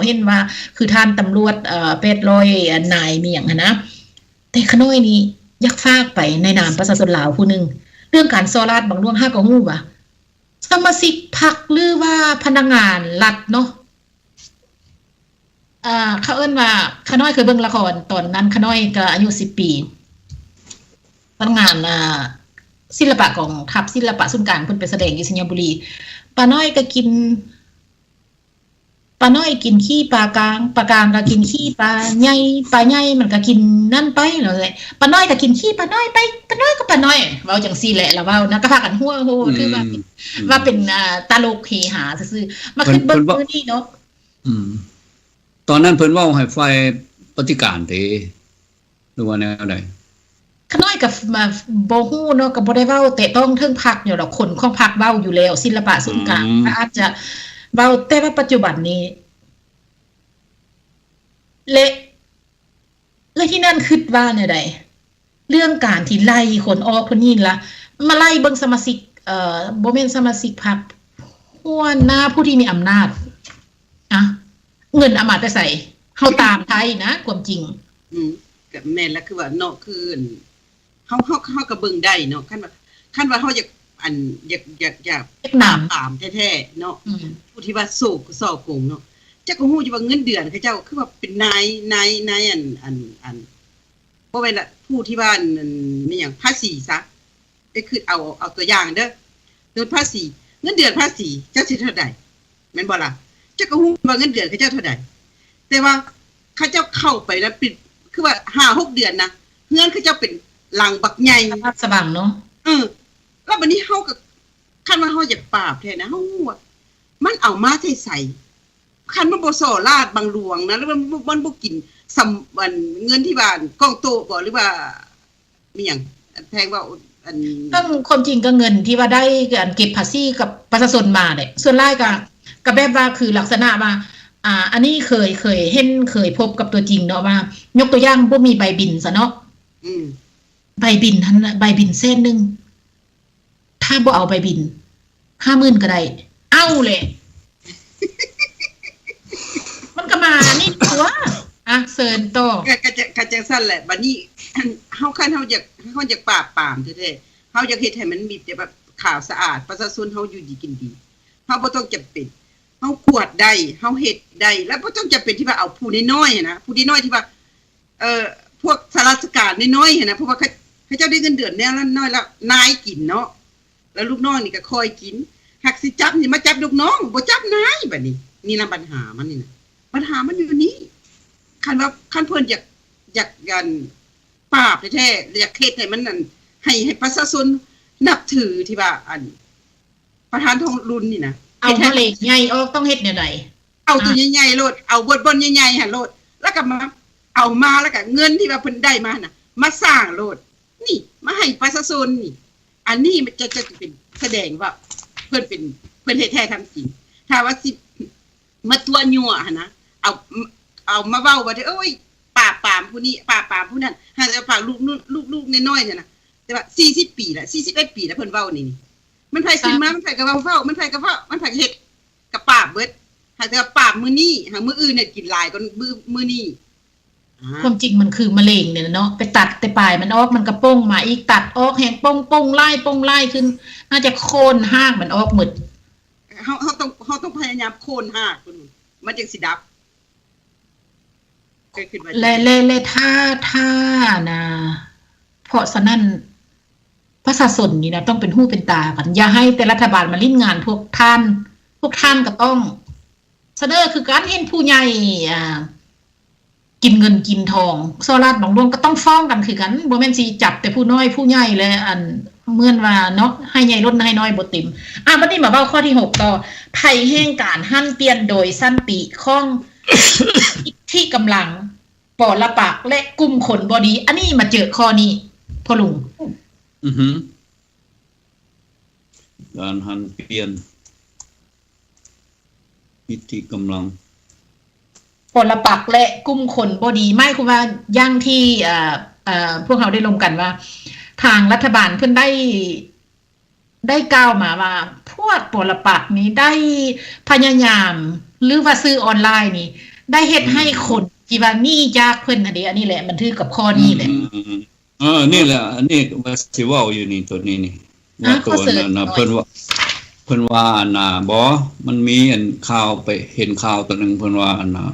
ເຫັນວ່າ ຄືທ່ານຕຳຫຼວດ ເອີ ແປດຮ້ອຍນາຍມີຫຍັງຫັ້ນນະ. ແຕ່ຂ້ານ້ອຍນີ້ຢາກຝາກໄປໃນນາມປະຊາຊົນລາວຜູ້ໜຶ່ງ ເລື່ອງການສໍ້ລາດບັງຫຼວງ ຫາກໍຮູ້ວ່າ ສະມາຊິກພັກ ຫຼືວ່າພະນັກງານລັດເນາະ ອ່າ ເຂົາເອີ້ນວ່າ ຂ້ານ້ອຍເຄີຍເບິ່ງລະຄອນ ຕອນນັ້ນຂ້ານ້ອຍກໍອາຍຸສິບປີ ພະນັກງານ ອ່າ ສິລະປະກອງທັບ ສິລະປະສູນກາງ ເພິ່ນໄປສະແດງຢູ່ໄຊຍະບູລີ. ປານ້ອຍກໍກິນ ປານ້ອຍກິນຂີ້ປາກາງ ປາກາງກໍກິນຂີ້ປາໃຫຍ່ ປາໃຫຍ່ມັນກໍກິນນັ້ນໄປ ແລ້ວແຫຼະ ປານ້ອຍກໍກິນຂີ້ປານ້ອຍໄປ ປານ້ອຍກໍປານ້ອຍ ເວົ້າຈັ່ງຊີ້ແຫຼະ ລາວເວົ້ານະ ກໍພາກັນຫົວໂຮ ອືມ ຖືວ່າ ອືມ ວ່າເປັນ ອ່າ ຕະຫຼົກເຮຮາຊື່ໆ ມາຄິດເບິ່ງມື້ນີ້ເນາະ ອືມ ຕອນນັ້ນເພິ່ນເວົ້າໃຫ້ຝ່າຍປະຕິການເດ້ ຫຼືວ່າແນວໃດ? ຂ້ານ້ອຍກໍ ມາ ບໍ່ຮູ້ເນາະ ກໍບໍ່ໄດ້ເວົ້າແຕະຕ້ອງເຖິງພັກຢູ່ດອກ ຄົນຂອງພັກເວົ້າຢູ່ແລ້ວ ສິລະປະສູນກາງ ອືມ ກໍອາດຈະເວົ້າ ແຕ່ວ່າປັດຈຸບັນນີ້ ແລະ ເອື້ອຍທີ່ນັ້ນຄິດວ່າແນວໃດ? ເລື່ອງການທີ່ໄລ່ຄົນອອກຄົນນີ້ລະ ມາໄລ່ເບິ່ງສະມາຊິກ ເອີ ບໍ່ແມ່ນສະມາຊິກພັກ ຫົວໜ້າຜູ້ທີ່ມີອຳນາດ ອະ ເງິນເອົາມາແຕ່ໃສ? ເຮົາຕາມໄທນະ ຄວາມຈິງ. ອືມ ກໍແມ່ນລະ ຄືວ່າເນາະ ຄື ເຮົາ ເຮົາ ເຮົາກໍເບິ່ງໄດ້ເນາະ ຄັນວ່າ ຄັນວ່າເຮົາຢາກ ອັນ ຢາກ ຢາກ ຢາກ ຢາກນຳ ປາບປາມແທ້ໆເນາະ ອືມ ຜູ້ທີ່ວ່າສໍ້ ສໍ້ໂກງເນາະ ເຈົ້າກໍຮູ້ຢູ່ວ່າເງິນເດືອນເຂົາເຈົ້າຄືວ່າເປັນນາຍ ນາຍ ນາຍ ອັນ ອັນ ອັນ ບໍ່ແມ່ນລະ ຜູ້ທີ່ວ່າ ອັນ ອັນ ແມ່ນຫຍັງ ພາສີຊະ ໄປຄຶດເອົາ ເອົາຕົວຢ່າງເດີ ໂດຍພາສີ ເງິນເດືອນພາສີເຈົ້າຊິເທົ່າໃດ? ແມ່ນບໍ່ລະ? ເຈົ້າກໍຮູ້ວ່າເງິນເດືອນເຂົາເຈົ້າເທົ່າໃດ ແຕ່ວ່າເຂົາເຈົ້າເຂົ້າໄປແລ້ວປິດ ຄືວ່າຫ້າຫົກເດືອນນະ ເຮືອນເຂົາເຈົ້າເປັນຫຼັງບັກໃຫຍ່ ສະຫວ່າງເນາະ ເອີ ແລ້ວບັດນີ້ເຮົາກໍ ຄັນວ່າເຮົາຢາກປາບແທ້ນະ ເຮົາຮູ້ວ່າມັນເອົາມາແຕ່ໃສ? ຄັນມັນບໍ່ສໍ້ລາດບັງຫຼວງນະ ຫຼືວ່າມັນບໍ່ ມັນບໍ່ກິນ ສຳ ອັນ ເງິນທີ່ວ່າ ອັນ ກອງໂຕະບໍ ຫຼືວ່າ ມີຫຍັງ ອັນ ແພງເວົ້າ ອັນ ເຊິ່ງຄວາມຈິງກໍເງິນທີ່ວ່າໄດ້ ອັນ ເກັບພາສີກັບປະຊາຊົນມາແຫຼະ ສ່ວນຫຼາຍກໍ ກໍແບບວ່າ ຄືລັກສະນະວ່າ ອ່າ ອັນນີ້ເຄີຍ ເຄີຍເຫັນ ເຄີຍພົບກັບຕົວຈິງເນາະ ວ່າ ຍົກຕົວຢ່າງ ບໍ່ມີໃບບິນຊະເນາະ ອືມ ໃບບິນຫັ້ນນະ ໃບບິນແສນໜຶ່ງ ຖ້າບໍ່ເອົາໃບບິນ ຫ້າໝື່ນກໍໄດ້ ເອົາແຫຼະ ມັນກໍມານີ້ຕົວະ ອ່ະ ເຊີນຕໍ່ ກໍ ກໍຈະ ກໍຈັ່ງຊັ້ນແຫຼະ ບັດນີ້ ເຮົາ ຄັນເຮົາຢາກ ເຮົາຢາກປາບປາມແທ້ໆ ເຮົາຢາກເຮັດໃຫ້ມັນມີແບບຂາວສະອາດ ປະຊາຊົນເຮົາຢູ່ດີກິນດີ ເຮົາບໍ່ຕ້ອງຈຳເປັນ ເຮົາກວດໄດ້ ເຮົາເຮັດໄດ້ ແລ້ວບໍ່ຕ້ອງຈຳເປັນທີ່ວ່າເອົາຜູ້ນ້ອຍໆຫັ້ນນະ ຜູ້ນ້ອຍໆທີ່ວ່າ ເອີ ພວກຂ້າລາຊະການນ້ອຍໆຫັ້ນນະ ເພາະວ່າເຂົາ ເຂົາເຈົ້າໄດ້ເງິນເດືອນແນວລະໜ້ອຍລະນາຍກິນເນາະ ແລ້ວລູກນ້ອງນີ້ກໍຄອຍກິນ ຫາກຊິຈັບນີ້ມາຈັບລູກນ້ອງ ບໍ່ຈັບນາຍ ບັດນີ້ ນີ້ລະບັນຫາມັນນີ້ນະ ບັນຫາມັນຢູ່ນີ້ ຄັນວ່າ ຄັນເພິ່ນຢາກ ຢາກ ອັນ ປາບແທ້ໆ ຢາກເຮັດໃຫ້ມັນ ອັນ ໃຫ້ ໃຫ້ປະຊາຊົນນັບຖືທີ່ວ່າ ອັນ ປະທານທອງລຸນນີ້ນະ ເອົາມະເລັງໃຫຍ່ອອກ ຕ້ອງເຮັດແນວໃດ? ເອົາຕົວໃຫຍ່ໆໂລດ ເອົາບ່ອນໃຫຍ່ໆຫັ້ນໂລດ ແລ້ວກໍມາ ເອົາມາ ແລ້ວກໍເງິນທີ່ວ່າເພິ່ນໄດ້ມາຫັ້ນນະ ມາສ້າງໂລດ ນີ້ ມາໃຫ້ປະຊາຊົນນີ້ ອັນນີ້ມັນຈະ ຈະເປັນສະແດງວ່າເພິ່ນເປັນ ເພິ່ນເຮັດແທ້ທຳຈິງ ຖ້າວ່າຊິມາຕົວະຍົວະຫັ້ນນະ ເອົາ ເອົາມາເວົ້າວ່າ ໂອ້ຍ ປາບປາມຜູ້ນີ້ ປາບປາມຜູ້ນັ້ນ ຫາກແຕ່ປາບລູກ ລູກນ້ອຍໆຫັ້ນນະ ແຕ່ວ່າສີ່ສິບປີລະ ສີ່ສິບເອັດປີລະ ເພິ່ນເວົ້ານີ້ ມັນໃຜຂຶ້ນມາ ມັນໃຜກໍເວົ້າ ມັນໃຜກໍເວົ້າ ມັນໃຜກໍເຮັດ ກໍປາບເບິດ ຫາກແຕ່ວ່າປາບມື້ນີ້ ຫາກມື້ອື່ນເຮັດກິນຫຼາຍກວ່າມື້ ມື້ນີ້ ຄວາມຈິງມັນຄືມະເລັງນີ້ແຫຼະເນາະ ໄປຕັດແຕ່ປາຍມັນອອກ ມັນກໍປົ່ງມາອີກ ຕັດອອກແຮງ ປົ່ງ ປົ່ງຫຼາຍ ປົ່ງຫຼາຍຂຶ້ນ ໜ້າຈະໂຄ່ນຮາກມັນອອກໝົດ ເຮົາ ເຮົາຕ້ອງ ເຮົາຕ້ອງພະຍາຍາມໂຄ່ນຮາກມັນ ມັນຈັ່ງຊິດັບ ແລະ ແລະ ແລະ ຖ້າ ຖ້ານະ ເພາະສະນັ້ນ ປະຊາຊົນນີ້ນະ ຕ້ອງເປັນຫູເປັນຕາກັນ ຢ່າໃຫ້ແຕ່ລັດຖະບານມາຫຼິ້ນງານພວກທ່ານ ພວກທ່ານກໍຕ້ອງສະເໜີຄືກັນ ເຫັນຜູ້ໃຫຍ່ ອ່າ ກິນເງິນກິນທອງ ສໍ້ລາດບັງຫຼວງ ກໍຕ້ອງຟ້ອງກັນຄືກັນ ບໍ່ແມ່ນຊິຈັບແຕ່ຜູ້ນ້ອຍຜູ້ໃຫຍ່ ແລະ ອັນ ເໝືອນວ່າເນາະ ໃຫ້ໃຫຍ່ລົ້ນໃຫ້ນ້ອຍບໍ່ເຕັມ. ອ່າ ບັດນີ້ມາເວົ້າຂໍ້ທີຫົກຕໍ່ ໃຜແຫ່ງການຫັນປ່ຽນໂດຍສັນຕິຂອງອິດທິກຳລັງ ປໍລະປັກ ແລະ ກຸ່ມຄົນບໍ່ດີ ອັນນີ້ມາເຈີຂໍ້ນີ້ ພໍ່ລຸງ ອືຮຶ ການຫັນປ່ຽນ ອິດທິກຳລັງ ປໍລະປັກ ແລະ ກຸ່ມຄົນບໍ່ດີ ໝາຍຄວາມວ່າ ຢ່າງທີ່ ເອີ ເອີ ພວກເຮົາໄດ້ລົມກັນວ່າ ທາງລັດຖະບານເພິ່ນໄດ້ ໄດ້ກ່າວມາວ່າ ພວກປໍລະປັກນີ້ໄດ້ພະຍາຍາມ ຫຼືວ່າສື່ອອນລາຍນີ້ ໄດ້ເຮັດໃຫ້ຄົນທີ່ວ່າໜີຈາກເພິ່ນຫັ້ນເດ ອັນນີ້ແຫຼະ ມັນຖືກກັບຂໍ້ນີ້ແຫຼະ. ອືມ ເອີ ນີ້ແຫຼະ ອັນນີ້ວ່າຊິເວົ້າຢູ່ນີ້ ໂຕນີ້ນີ້ ວ່າໂຕນັ້ນນະ ເພິ່ນວ່າ ເພິ່ນວ່າອັນນ່າ ບໍ່ ມັນມີອັນຂ່າວ ໄປເຫັນຂ່າວໂຕໜຶ່ງ ເພິ່ນວ່າອັນນ່າ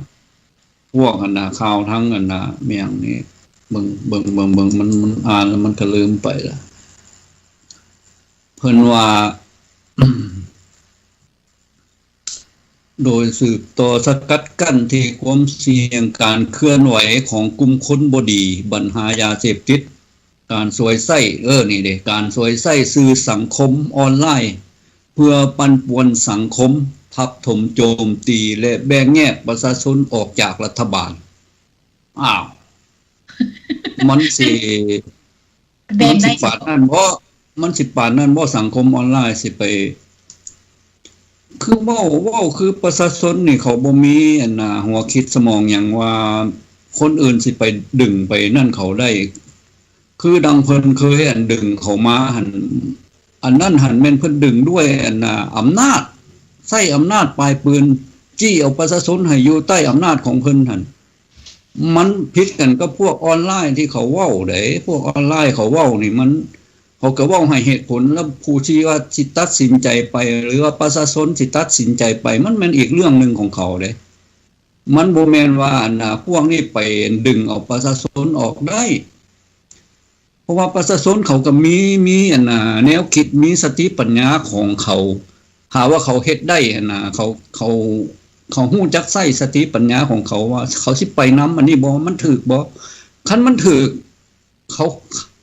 ພວກອັນນ່າ ຂ່າວທາງອັນນ່າ ແມ່ນຫຍັງນີ້ ເບິ່ງ ເບິ່ງ ເບິ່ງ ເບິ່ງ ມັນ ມັນອ່ານແລ້ວມັນກໍລືມໄປລະ ເພິ່ນວ່າ ໂດຍສືບຕໍ່ສະກັດກັ້ນທີ່ຄວາມສ່ຽງການເຄື່ອນໄຫວຂອງກຸ່ມຄົນບໍ່ດີ, ບັນຫາຢາເສບຕິດ, ການສວຍໃຊ້, ເອີ ນີ້ເດ, ການສວຍໃຊ້ສື່ສັງຄົມອອນລາຍເພື່ອປັ່ນປ່ວນສັງຄົມ, ທັບຖົມໂຈມຕີ ແລະ ແບ່ງແຍກປະຊາຊົນອອກຈາກລັດຖະບານ. ອ້າວ ມັນຊິ ແບ່ງໄດ້ ມັນຊິປານນັ້ນບໍ່? ມັນຊິປານນັ້ນບໍ່? ສັງຄົມອອນລາຍຊິໄປ ຄືເວົ້າ ເວົ້າຄືປະຊາຊົນນີ້ເຂົາບໍ່ມີອັນນ່າ ຫົວຄິດສະໝອງຫຍັງວ່າ ຄົນອື່ນຊິໄປດຶງໄປນັ້ນເຂົາໄດ້ ຄືດັ່ງເພິ່ນເຄີຍອັນດຶງເຂົາມາຫັ້ນ ອັນນັ້ນຫັ້ນແມ່ນເພິ່ນດຶງດ້ວຍອັນນ່າ ອຳນາດ ໃຊ້ອຳນາດປາຍປືນ ຈີ້ເອົາປະຊາຊົນໃຫ້ຢູ່ໃຕ້ອຳນາດຂອງເພິ່ນຫັ້ນ. ມັນຜິດກັນກັບພວກອອນລາຍທີ່ເຂົາເວົ້າເດ້. ພວກອອນລາຍເຂົາເວົ້ານີ້ ມັນ ເຂົາກໍເວົ້າໃຫ້ເຫດຜົນ ແລ້ວຜູ້ທີ່ວ່າຊິຕັດສິນໃຈໄປ ຫຼືວ່າປະຊາຊົນຊິຕັດສິນໃຈໄປ ມັນແມ່ນອີກເລື່ອງໜຶ່ງຂອງເຂົາເດ້. ມັນບໍ່ແມ່ນວ່າອັນນ່າ ພວກນີ້ໄປດຶງເອົາປະຊາຊົນອອກໄດ້. ເພາະວ່າປະຊາຊົນເຂົາກໍມີ ມີອັນນ່າ ແນວຄິດ ມີສະຕິປັນຍາຂອງເຂົາ. ຖ້າວ່າເຂົາເຮັດໄດ້ຫັ້ນນະ ເຂົາ ເຂົາ ເຂົາຮູ້ຈັກໃຊ້ສະຕິປັນຍາຂອງເຂົາວ່າ ເຂົາຊິໄປນຳອັນນີ້ບໍ່ ມັນຖືກບໍ່? ຄັນມັນຖືກ ເຂົາ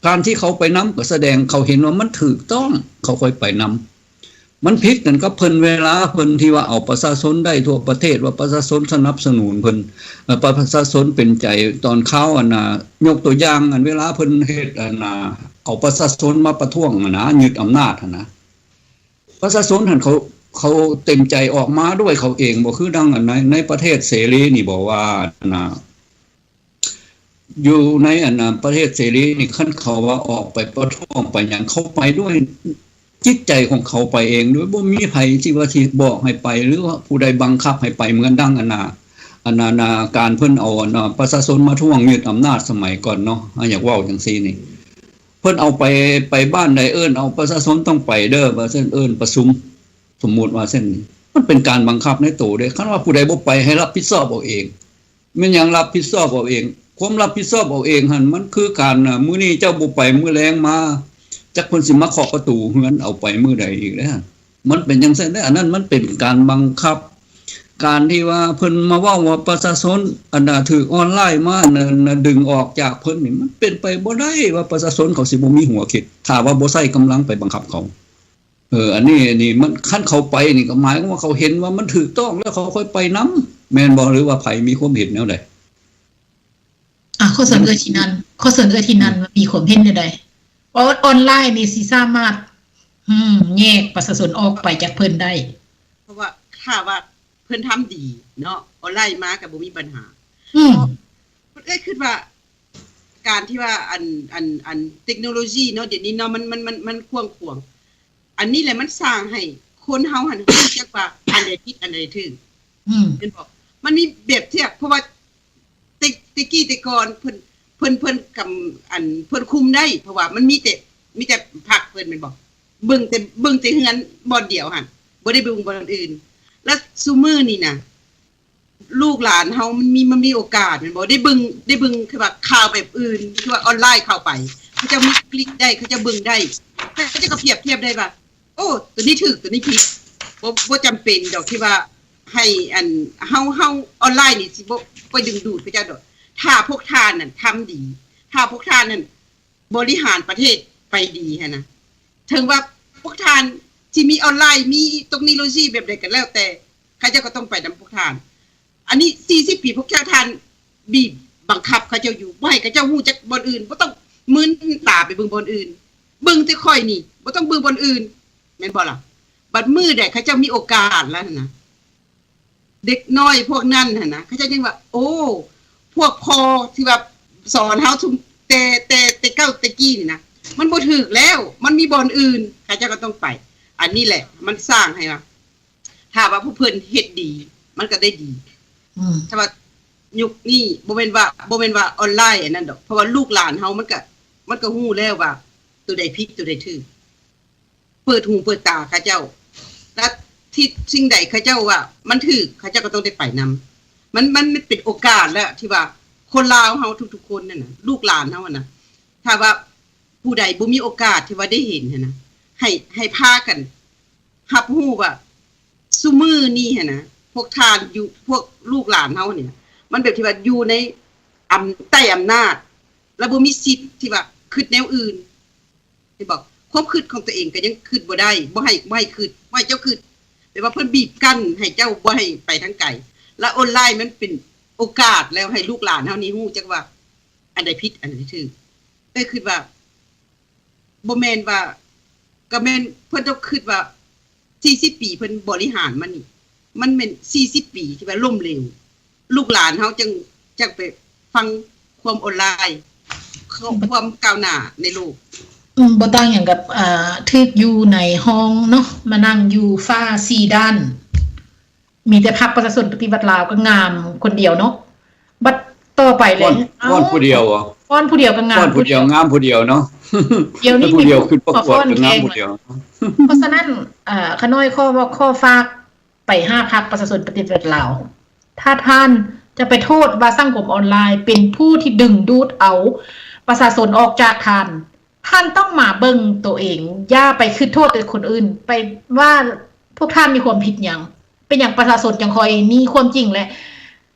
ການທີ່ເຂົາໄປນຳກໍສະແດງເຂົາເຫັນວ່າມັນຖືກຕ້ອງ ເຂົາຄ່ອຍໄປນຳ. ມັນຜິດກັນກັບເພິ່ນ ເວລາເພິ່ນທີ່ວ່າເອົາປະຊາຊົນໄດ້ທົ່ວປະເທດ ວ່າປະຊາຊົນສະໜັບສະໜູນເພິ່ນ ເອີ ປະຊາຊົນເປັນໃຈ ຕອນຄາວອັນນ່າ ຍົກຕົວຢ່າງ ອັນເວລາເພິ່ນເຮັດອັນນ່າ ເອົາປະຊາຊົນມາປະທ້ວງຫັ້ນນະ ຍຶດອຳນາດຫັ້ນນະ ປະຊາຊົນຫັ້ນເຂົາ ເຂົາເຕັມໃຈອອກມາດ້ວຍເຂົາເອງບໍ່? ຄືດັ່ງອັນໃນ ໃນປະເທດເສລີນີ້ບໍ່ ວ່າອັນນ່າ ຢູ່ໃນອັນນ່າ ປະເທດເສລີນີ້ ຄັນເຂົາວ່າອອກໄປປະທ້ວງໄປຫຍັງ ເຂົາໄປດ້ວຍຈິດໃຈຂອງເຂົາໄປເອງ ໂດຍບໍ່ມີໃຜທີ່ວ່າຊິບອກໃຫ້ໄປ ຫຼືວ່າຜູ້ໃດບັງຄັບໃຫ້ໄປ ເໝືອນດັ່ງອັນນ່າ ອັນນ່າ ການເພິ່ນເອົາອັນນ່າ ປະຊາຊົນມາທວງຍຶດອຳນາດສະໄໝກ່ອນເນາະ ເຮົາຢາກເວົ້າຈັ່ງຊີ້ນີ້ ເພິ່ນເອົາໄປ ໄປບ້ານໃດເອີ້ນເອົາປະຊາຊົນຕ້ອງໄປເດີ ວ່າຊັ້ນ ເອີ້ນປະຊຸມ ສົມມຸດວ່າຊັ້ນ ມັນເປັນການບັງຄັບໃນໂຕເດ້. ຄັນວ່າຜູ້ໃດບໍ່ໄປໃຫ້ຮັບຜິດຊອບເອົາເອງ. ແມ່ນຫຍັງຮັບຜິດຊອບເອົາເອງ? ຄວາມຮັບຜິດຊອບເອົາເອງຫັ້ນ ມັນຄືການ ມື້ນີ້ເຈົ້າບໍ່ໄປ ມື້ແລງມາ ຈັກເພິ່ນຊິມາເຄາະປະຕູເຮືອນເອົາໄປມື້ໃດອີກເດ້. ມັນເປັນຈັ່ງຊັ້ນເດ້. ອັນນັ້ນມັນເປັນການບັງຄັບ. ການທີ່ວ່າເພິ່ນມາເວົ້າວ່າປະຊາຊົນ ອັນນ່າ ຖືກອອນລາຍມາ ນະ ນະ ດຶງອອກຈາກເພິ່ນນີ້ ມັນເປັນໄປບໍ່ໄດ້ວ່າປະຊາຊົນເຂົາຊິບໍ່ມີຫົວຄິດ ຖ້າວ່າບໍ່ໃຊ້ກຳລັງໄປບັງຄັບເຂົາ. ເອີ ອັນນີ້ ອັນນີ້ມັນ ຄັນເຂົາໄປນີ້ກໍໝາຍຄວາມວ່າເຂົາເຫັນວ່າມັນຖືກຕ້ອງແລ້ວ ເຂົາຄ່ອຍໄປນຳ ແມ່ນບໍ່? ຫຼືວ່າໃຜມີຄວາມເຫັນແນວໃດ? ອ່າ ຂໍເຊີນເອື້ອຍທີ່ນັ້ນ ຂໍເຊີນເອື້ອຍທີ່ນັ້ນ ອືມ ວ່າມີຄວາມເຫັນແນວໃດ ວ່າອອນລາຍນີ້ຊິສາມາດ ອືມ ແຍກປະຊາຊົນອອກໄປຈາກເພິ່ນໄດ້. ເພາະວ່າຖ້າວ່າເພິ່ນທຳດີເນາະ ອອນລາຍມາກໍບໍ່ມີບັນຫາ. ອືມ ເພາະເອື້ອຍຄິດວ່າ ການທີ່ວ່າ ອັນ ອັນ ອັນເຕັກໂນໂລຊີເນາະ ດຽວນີ້ເນາະ ມັນ ມັນ ມັນ ມັນກວ້າງຂວາງ ອັນນີ້ແຫຼະມັນສ້າງໃຫ້ຄົນເຮົາຫັ້ນຮູ້ຈັກວ່າອັນໃດຜິດອັນໃດຖືກ. ອືມ ແມ່ນບໍ່? ມັນມີແບບທຽບ ເພາະວ່າແຕ່ ແຕ່ກີ້ແຕ່ກ່ອນເພິ່ນ ເພິ່ນ ເພິ່ນກຳ ອັນ ເພິ່ນຄຸມໄດ້ ເພາະວ່າມັນມີແຕ່ ມີແຕ່ພັກເພິ່ນແມ່ນບໍ່? ເບິ່ງແຕ່ ເບິ່ງແຕ່ເຮືອນບ່ອນດຽວຫັ້ນ ບໍ່ໄດ້ເບິ່ງບ່ອນອື່ນ. ແລ້ວຊຸມື້ນີ້ນະ ລູກຫຼານເຮົາມັນມີ ມັນມີໂອກາດແມ່ນບໍ່? ໄດ້ເບິ່ງ ໄດ້ເບິ່ງ ຄືວ່າຂ່າວແບບອື່ນ ຄືວ່າອອນລາຍເຂົ້າໄປ ເຂົາເຈົ້າມີຄລິກໄດ້ ເຂົາເຈົ້າເບິ່ງໄດ້ ເຂົາເຈົ້າກໍປຽບທຽບໄດ້ວ່າ ໂອ້ ໂຕນີ້ຖືກ ໂຕນີ້ຜິດ. ບໍ່ ບໍ່ຈຳເປັນດອກທີ່ວ່າໃຫ້ ອັນ ເຮົາ ເຮົາອອນລາຍນີ້ຊິບໍ່ ບໍ່ດຶງດູດເຂົາເຈົ້າດອກ ຖ້າພວກທ່ານນັ້ນທຳດີ ຖ້າພວກທ່ານນັ້ນ ບໍລິຫານປະເທດໄປດີຫັ້ນນະ ເຖິງວ່າພວກທ່ານຊິມີອອນລາຍ ມີເຕັກໂນໂລຊີແບບໃດກໍແລ້ວແຕ່ ເຂົາເຈົ້າກໍຕ້ອງໄປນຳພວກທ່ານ. ອັນນີ້ສີ່ສິບປີພວກເຈົ້າທ່ານບີບບັງຄັບເຂົາເຈົ້າຢູ່ ບໍ່ໃຫ້ເຂົາເຈົ້າຮູ້ຈັກບ່ອນອື່ນ ບໍ່ຕ້ອງມືນຕາໄປເບິ່ງບ່ອນອື່ນ ເບິ່ງແຕ່ຂ້ອຍນີ້ ບໍ່ຕ້ອງເບິ່ງບ່ອນອື່ນ ແມ່ນບໍ່ລະ? ບັດມື້ໃດເຂົາເຈົ້າມີໂອກາດແລ້ວຫັ້ນນະ ເດັກນ້ອຍພວກນັ້ນຫັ້ນນະ ເຂົາເຈົ້າຍັງວ່າ ໂອ້ ພວກພໍ່ທີ່ວ່າສອນເຮົາຊຸມແຕ່ ແຕ່ ແຕ່ເກົ່າແຕ່ກີ້ນີ້ນະ ມັນບໍ່ຖືກແລ້ວ ມັນມີບ່ອນອື່ນ ເຂົາເຈົ້າກໍຕ້ອງໄປ. ອັນນີ້ແຫຼະມັນສ້າງໃຫ້ວ່າ ຖ້າວ່າພວກເພິ່ນເຮັດດີ ມັນກໍໄດ້ດີ. ອືມ ຖ້າວ່າ ຍຸກນີ້ ບໍ່ແມ່ນວ່າ ບໍ່ແມ່ນວ່າອອນລາຍອັນນັ້ນດອກ ເພາະວ່າລູກຫຼານເຮົາມັນກະ ມັນກະຮູ້ແລ້ວວ່າໂຕໃດຜິດໂຕໃດຖືກ ເປີດຫູເປີດຕາເຂົາເຈົ້າ ແລະ ທີ່ສິ່ງໃດເຂົາເຈົ້າວ່າມັນຖືກ ເຂົາເຈົ້າກໍຕ້ອງໄດ້ໄປນຳ ມັນ ມັນເປັນໂອກາດແລ້ວທີ່ວ່າຄົນລາວເຮົາທຸກໆຄົນນັ້ນນະ ລູກຫຼານເຮົາຫັ້ນນະ ຖ້າວ່າຜູ້ໃດບໍ່ມີໂອກາດທີ່ວ່າໄດ້ເຫັນຫັ້ນນະ ໃຫ້ ໃຫ້ພາກັນຮັບຮູ້ວ່າ ຊຸມື້ນີ້ຫັ້ນນະ ພວກທ່ານຢູ່ ພວກລູກຫຼານເຮົານີ້ນະ ມັນແບບທີ່ວ່າຢູ່ໃນອຳ ໃຕ້ອຳນາດ ແລະ ບໍ່ມີສິດທີ່ວ່າຄິດແນວອື່ນ ເຫັນບໍ່? ຄວາມຄິດຂອງຕົວເອງກໍຍັງຄິດບໍ່ໄດ້ ບໍ່ໃຫ້ ບໍ່ໃຫ້ຄິດ ບໍ່ໃຫ້ເຈົ້າຄິດ ແບບວ່າເພິ່ນບີບກັ້ນໃຫ້ເຈົ້າບໍ່ໃຫ້ໄປທາງໄກ ແລະ ອອນລາຍມັນເປັນໂອກາດແລ້ວໃຫ້ລູກຫຼານເຮົານີ້ຮູ້ຈັກວ່າ ອັນໃດຜິດ ອັນໃດຖືກ ເອື້ອຍຄິດວ່າ ບໍ່ແມ່ນວ່າ ກໍແມ່ນເພິ່ນຕ້ອງຄິດວ່າ ສີ່ສິບປີເພິ່ນບໍລິຫານມານີ້ ມັນແມ່ນສີ່ສິບປີທີ່ວ່າລົ້ມເຫຼວ ລູກຫຼານເຮົາຈັ່ງ ຈັ່ງໄປຟັງຄວາມອອນລາຍ ຄວາມກ້າວໜ້າໃນໂລກ. ອືມ ບໍ່ຕ່າງຫຍັງກັບ ອ່າ ຖືກຢູ່ໃນຫ້ອງເນາະ ມານັ່ງຢູ່ຝາສີ່ດ້ານ ມີແຕ່ພັກປະຊາຊົນປະຕິວັດລາວກໍງາມຄົນດຽວເນາະ ບັດຕໍ່ໄປແລ້ວ ຟ້ອນຜູ້ດຽວ ຟ້ອນຜູ້ດຽວກໍງາມ ຟ້ອນຜູ້ດຽວ ງາມຜູ້ດຽວເນາະ ດຽວນີ້ມີຜູ້ດຽວຂຶ້ນປະກວດກໍງາມຜູ້ດຽວ. ເພາະສະນັ້ນ ເອີ ຂ້ານ້ອຍຂໍເວົ້າ ຂໍຝາກໄປຫາພັກປະຊາຊົນປະຕິວັດລາວ ຖ້າທ່ານຈະໄປໂທດວ່າສັງຄົມອອນລາຍເປັນຜູ້ທີ່ດຶງດູດເອົາປະຊາຊົນອອກຈາກທ່ານ ທ່ານຕ້ອງມາເບິ່ງໂຕເອງ ຢ່າໄປຄິດໂທດແຕ່ຄົນອື່ນ ໄປວ່າພວກທ່ານມີຄວາມຜິດຫຍັງ ເປັນຫຍັງປະຊາຊົນຈັ່ງຄ່ອຍ ນີ້ຄວາມຈິງແຫຼະ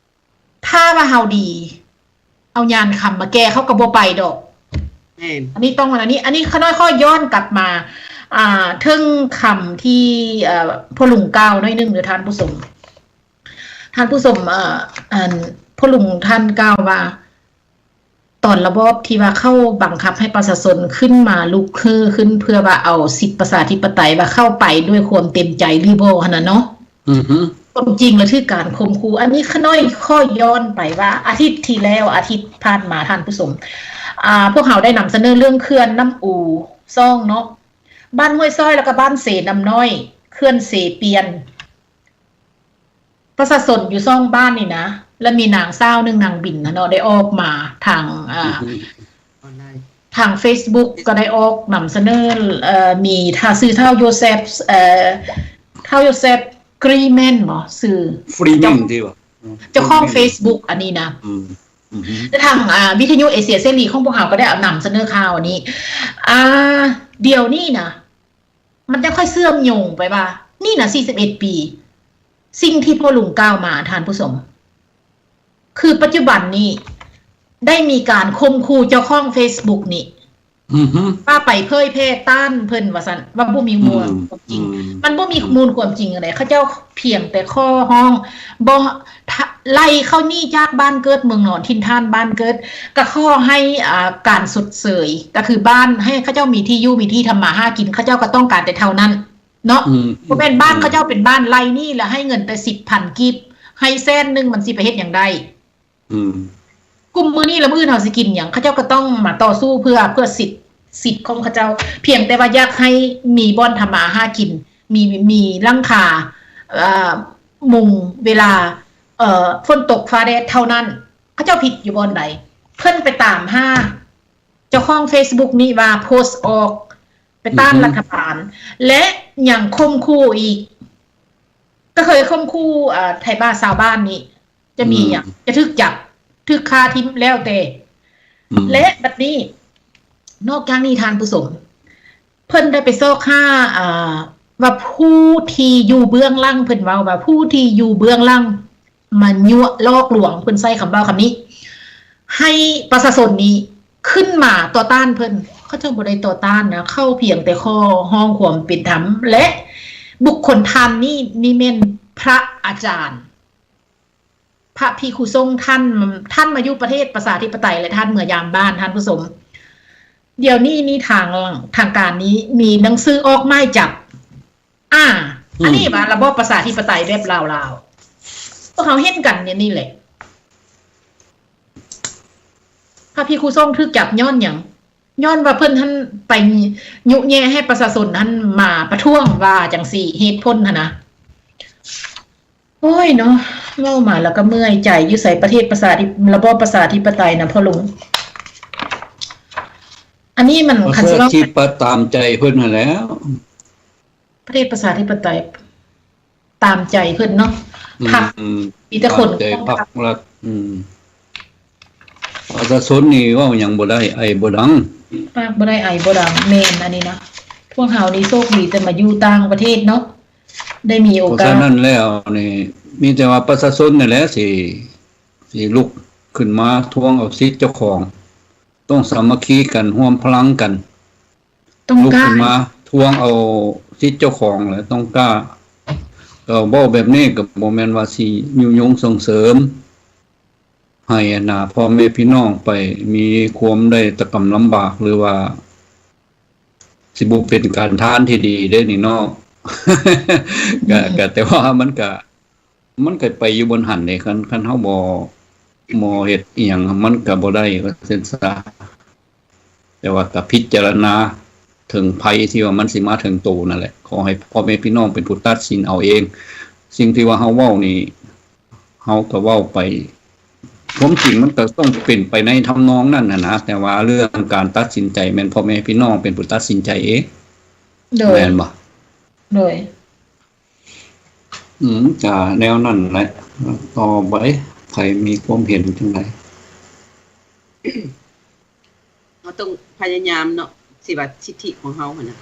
ຖ້າວ່າເຮົາດີ ເອົາຍານຄຳມາແກ້ ເຂົາກໍບໍ່ໄປດອກ. ແມ່ນ ອັນນີ້ຕ້ອງ ອັນນີ້ ອັນນີ້ຂ້ານ້ອຍຂໍຍ້ອນກັບມາ ອ່າ ເຖິງຄຳທີ່ ເອີ ພໍ່ລຸງກ່າວໜ້ອຍໜຶ່ງເດີທ່ານຜູ້ຊົມ ທ່ານຜູ້ຊົມ ເອີ ອັນ ພໍ່ລຸງທ່ານກ່າວວ່າ ຕອນລະບອບທີ່ວ່າເຂົາບັງຄັບໃຫ້ປະຊາຊົນຂຶ້ນມາລຸກຮືຂຶ້ນ ເພື່ອວ່າເອົາສິດປະຊາທິປະໄຕ ວ່າເຂົ້າໄປດ້ວຍຄວາມເຕັມໃຈຫຼືບໍ່ຫັ້ນນະເນາະ. ຄວາມຈິງລະຖືກການຂົ່ມຂູ່. ອັນນີ້ຂ້ານ້ອຍຂໍຍ້ອນໄປວ່າ ອາທິດທີ່ແລ້ວ ອາທິດຜ່ານມາທ່ານຜູ້ຊົມ ອ່າ ພວກເຮົາໄດ້ນຳສະເໜີເລື່ອງເຂື່ອນນ້ຳອູສອງເນາະ ບ້ານຫ້ວຍຊ້ອຍ ແລ້ວກໍບ້ານເຊນ້ຳນ້ອຍ ເຂື່ອນເຊປ່ຽນ. ປະຊາຊົນຢູ່ສອງບ້ານນີ້ນະ ແລະ ມີນາງສາວໜຶ່ງ ນາງບິນນະເນາະ ໄດ້ອອກມາທາງ ອ່າ ທາງເຟສບຸກ ກໍໄດ້ອອກນຳສະເໜີ ເອີ ມີທ່ານ ຊື່ທ້າວໂຢເຊັບ ເອີ ທ້າວໂຢເຊັບ ກຣີແມນ ບໍ ຊື່ ຟຣີແມນ ເຈົ້າຂອງເຟສບຸກອັນນີ້ນະ ແລະ ທາງ ອ່າ ວິທະຍຸເອເຊຍເສລີຂອງພວກເຮົາກໍໄດ້ເອົານຳສະເໜີຂ່າວອັນນີ້ ອ່າ ດຽວນີ້ນະ ມັນຈະຄ່ອຍເຊື່ອມໂຍງໄປວ່າ ນີ້ນະ ສີ່ສິບເອັດປີ ສິ່ງທີ່ພໍ່ລຸງກ່າວມາ ທ່ານຜູ້ຊົມ ຄືປັດຈຸບັນນີ້ ໄດ້ມີການຂົ່ມຂູ່ເຈົ້າຂອງເຟສບຸກນີ້ ວ່າໄປເຜີຍແຜ່ຕ້ານເພິ່ນວ່າຊັ້ນ ວ່າບໍ່ມີມູນຄວາມຈິງ. ມັນບໍ່ມີມູນຄວາມຈິງອັນໃດ ເຂົາເຈົ້າພຽງແຕ່ຂໍຮ້ອງ ບໍ່ ໄລ່ເຂົາໜີຈາກບ້ານເກີດເມືອງນອນ ຖິ່ນຖານບ້ານເກີດ ກໍຂໍໃຫ້ ອ່າ ການຊົດເຊີຍ ກໍຄືບ້ານ ໃຫ້ເຂົາເຈົ້າມີທີ່ຢູ່ ມີທີ່ທຳມາຫາກິນ ເຂົາເຈົ້າກໍຕ້ອງການແຕ່ເທົ່ານັ້ນເນາະ. ບໍ່ແມ່ນບ້ານເຂົາເຈົ້າເປັນບ້ານໄລ່ໜີ ແລ້ວໃຫ້ເງິນແຕ່ສິບພັນກີບ ໃຫ້ແສນໜຶ່ງ ມັນຊິໄປເຮັດຫຍັງໄດ້? ອືມ ກຸ່ມມື້ນີ້ລະມື້ອື່ນເຮົາຊິກິນຫຍັງ? ເຂົາເຈົ້າກໍຕ້ອງມາຕໍ່ສູ້ເພື່ອ ເພື່ອສິດ ສິດຂອງເຂົາເຈົ້າ ພຽງແຕ່ວ່າຢາກໃຫ້ມີບ່ອນທຳມາຫາກິນ ມີ ມີຫຼັງຄາ ເອີ ມຸງເວລາ ເອີ ຝົນຕົກຟ້າແດດເທົ່ານັ້ນ. ເຂົາເຈົ້າຜິດຢູ່ບ່ອນໃດ? ເພິ່ນໄປຕາມຫາເຈົ້າຂອງເຟສບຸກນີ້ວ່າໂພສອອກໄປຕ້ານລັດຖະບານ ແລະ ຍັງຂົ່ມຂູ່ອີກ ກໍເຄີຍຂົ່ມຂູ່ ເອີ ໄທບ້າຊາວບ້ານນີ້ ຈະມີຫຍັງ ຈະຖືກຈັບ ຖືກຂ້າຖິ້ມແລ້ວແຕ່ ແລະ ບັດນີ້ ນອກຈາກນີ້ທ່ານຜູ້ຊົມ ເພິ່ນໄດ້ໄປຊອກຫາ ເອີ ວ່າຜູ້ທີ່ຢູ່ເບື້ອງຫຼັງ ເພິ່ນເວົ້າວ່າຜູ້ທີ່ຢູ່ເບື້ອງຫຼັງມາຍົວະຫຼອກລວງ ເພິ່ນໃຊ້ຄຳເວົ້າຄຳນີ້ ໃຫ້ປະຊາຊົນນີ້ຂຶ້ນມາຕໍ່ຕ້ານເພິ່ນ. ເຂົາເຈົ້າບໍ່ໄດ້ຕໍ່ຕ້ານນະ ເຂົາພຽງແຕ່ຂໍຮ້ອງຄວາມເປັນທຳ ແລະ ບຸກຄົນທ່ານນີ້ ນີ້ແມ່ນພະອາຈານ ພະພິກຂຸສົງ ທ່ານ ທ່ານມາຢູ່ປະເທດປະຊາທິປະໄຕ ແລະ ທ່ານເມືອຢາມບ້ານ ທ່ານຜູ້ຊົມ. ດຽວນີ້ນີ້ທາງ ທາງການນີ້ມີໜັງສືອອກໝາຍຈັບ. ອາ ອືມ ອັນນີ້ວ່າລະບອບປະຊາທິປະໄຕແບບລາວໆ ພວກເຮົາເຫັນກັນນີ້ແຫຼະ. ພະພິກຂຸສົງຖືກຈັບຍ້ອນຫຍັງ? ຍ້ອນວ່າເພິ່ນຫັ້ນໄປຍຸແຍ່ໃຫ້ປະຊາຊົນຫັ້ນມາປະທ້ວງວ່າຈັ່ງຊີ້ ເຫດຜົນຫັ້ນນະ. ພ ໂອ້ຍເນາະ ເວົ້າມາແລ້ວກໍເມື່ອຍໃຈ ຢູ່ໃສປະເທດປະຊາທິ ລະບອບປະຊາທິປະໄຕນະພໍ່ລຸງ? ອັນນີ້ມັນ ປະຊາທິປະໄຕ ຕາມໃຈເພິ່ນຫັ້ນແຫຼ້ວ ປະເທດປະຊາທິປະໄຕ ຕາມໃຈເພິ່ນເນາະ ອືມ ພັກ ມີແຕ່ຄົນ ຕາມໃຈພັກລັດ ອືມ ປະຊາຊົນນີ້ເວົ້າຫຍັງບໍ່ໄດ້ ໄອບໍ່ດັງ ປາກບໍ່ໄດ້ ໄອບໍ່ດັງ ແມ່ນອັນນີ້ນະ ພວກເຮົານີ້ໂຊກດີແຕ່ມາຢູ່ຕ່າງປະເທດເນາະ ໄດ້ມີໂອກາດ ເພາະສະນັ້ນແລ້ວນີ້ ມີແຕ່ວ່າປະຊາຊົນນີ້ແຫຼະ ຊິ ຊິລຸກຂຶ້ນມາທວງເອົາສິດເຈົ້າຂອງ ຕ້ອງສາມັກຄີກັນ ຮວມພະລັງກັນ ຕ້ອງ ລຸກຂຶ້ນມາທວງເອົາສິດເຈົ້າຂອງ ແລະ ຕ້ອງກ້າ ກໍເວົ້າແບບນີ້ກໍບໍ່ແມ່ນວ່າຊິຍຸຍົງສົ່ງເສີມໃຫ້ອັນນ່າ ພໍ່ແມ່ພີ່ນ້ອງໄປມີຄວາມໄດ້ຕະກຳລຳບາກ ຫຼືວ່າຊິບໍ່ເປັນການທານທີ່ດີເດ້ນີ້ເນາະ ກະ ອືມ ກະ ແຕ່ວ່າມັນກະ ມັນກໍໄປຢູ່ບ່ອນຫັ້ນເດ້ ຄັນ ຄັນເຮົາບໍ່ ບໍ່ເຮັດອີ່ຫຍັງ ມັນກໍບໍ່ໄດ້ ວ່າຊັ້ນຊະ. ແຕ່ວ່າກໍພິຈາລະນາເຖິງໄພທີ່ວ່າມັນຊິມາເຖິງໂຕນັ້ນແຫຼະ. ຂໍໃຫ້ພໍ່ແມ່ພີ່ນ້ອງເປັນຜູ້ຕັດສິນເອົາເອງ. ສິ່ງທີ່ວ່າເຮົາເວົ້ານີ້ ເຮົາກໍເວົ້າໄປ ຄວາມຈິງມັນກໍຕ້ອງເປັນໄປໃນທຳນອງນັ້ນຫັ້ນນະ, ແຕ່ວ່າເລື່ອງການຕັດສິນໃຈແມ່ນພໍ່ແມ່ພີ່ນ້ອງເປັນຜູ້ຕັດສິນໃຈເອງ. ໂດຍ ແມ່ນບໍ່? ໂດຍ. ອືມ ກະແນວນັ້ນແຫຼະ. ຕໍ່ໄປ ໃຜມີຄວາມເຫັນຈັ່ງໃດ? ເຮົາຕ້ອງພະຍາຍາມເນາະ ຊິວ່າສິດທິຂອງເຮົາຫັ້ນນະ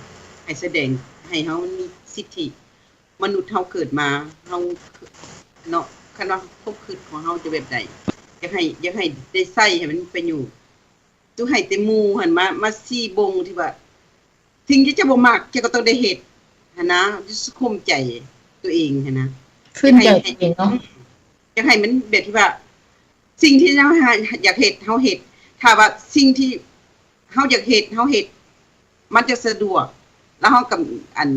ໃຫ້ສະແດງ ໃຫ້ເຮົາມີສິດທິ ມະນຸດເຮົາເກີດມາ ເຮົາເນາະ ຄັນວ່າຄວາມຄິດຂອງເຮົາຈະແບບໃດ ຢາກໃຫ້ ຢາກໃຫ້ໄດ້ໃຊ້ໃຫ້ມັນປະໂຫຍດ ຕ້ອງໃຫ້ແຕ່ໝູ່ຫັ້ນມາ ມາຊີ້ບົ່ງທີ່ວ່າ ສິ່ງທີ່ເຈົ້າບໍ່ມັກ ເຈົ້າກໍຕ້ອງໄດ້ເຮັດຫັ້ນນະ ຈະສຸຂຸມໃຈຕົວເອງຫັ້ນນະ ຝືນໃຈຕົວເອງເນາະ ຢາກໃຫ້ມັນແບບທີ່ວ່າ ສິ່ງທີ່ເຮົາຢາກເຮັດ ເຮົາເຮັດ ຖ້າວ່າສິ່ງທີ່ເຮົາຢາກເຮັດ ເຮົາເຮັດ ມັນຈະສະດວກ ແລ້ວເຮົາກໍ ອັນ